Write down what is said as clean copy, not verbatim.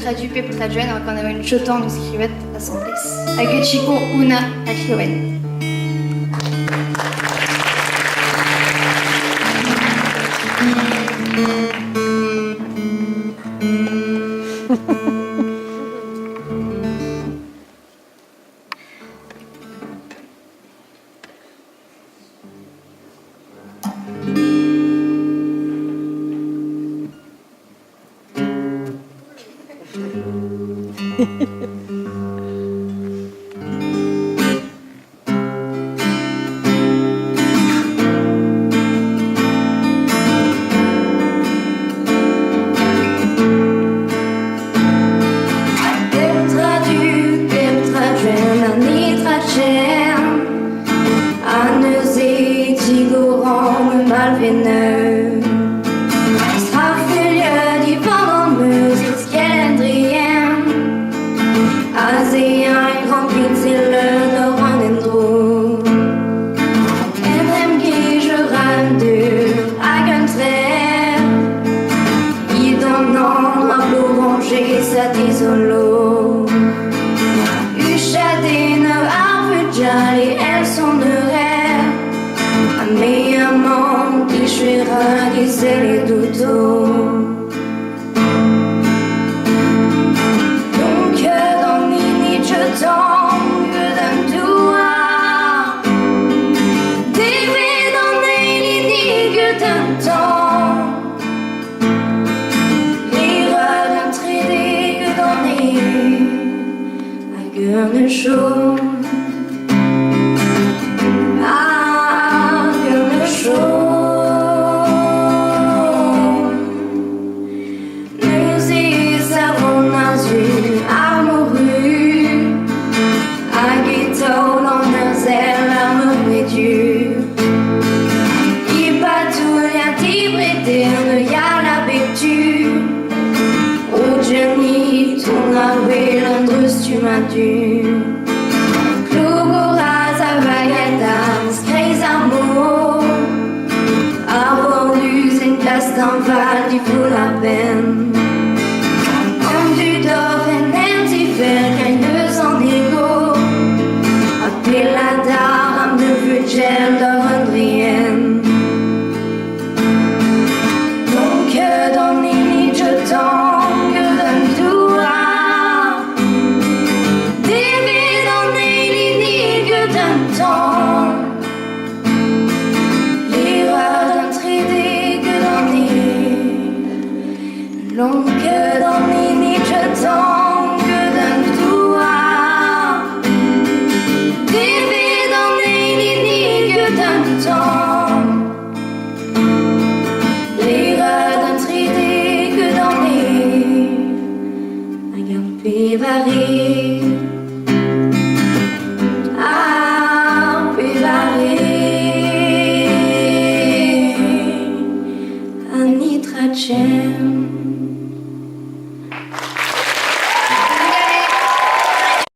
Tradu pep traduenn ar ganaouenn Jotan eus skrivet asambles. Hag e sikour Ouna ha Klewen. Pep tra du, pep tra gwenn ha netra cher. Ha neuze digoran malveneu. Strafuilhet diwar an meuz skelendrien. Aze ein grand pinzel d'or an endro. En em gej ran dur hag un trec'h. Idan an ar l'oranger sa dizolo. Huchadennoù ar vugale elles sont rêve. Ha me amañ dichuerañ disellet outo. Donc d'an hini je d'an douar. Devet an eil hini d'un tan. Lirad an trede gant hag un chom. Hag un chom. Neuze savon ar zu ar moru hag e taol an ur sell ar meurbet-du. E-pad dibret ne yal a bep tu. O Jenny, ton a wel an dreuzstummadur. Klogoraz a vailhadaz kreiz ar mor. Ar bornuz en plas teñval divoul ar penn. An dud oc'h en em ziverkañ eus an ego. Ha pellat ar am nebeut d'or un drienn. Donc d'an hini je tank d'an douar. Devet an eil hini d'an tan. L'erreur d'un trede d'an Lonk d'an hini je tank d'an douar. Devet an eil hini d'an tan. L'erreur d'un trede d'an hag ar pevare. Ar pevare. An nitratchen.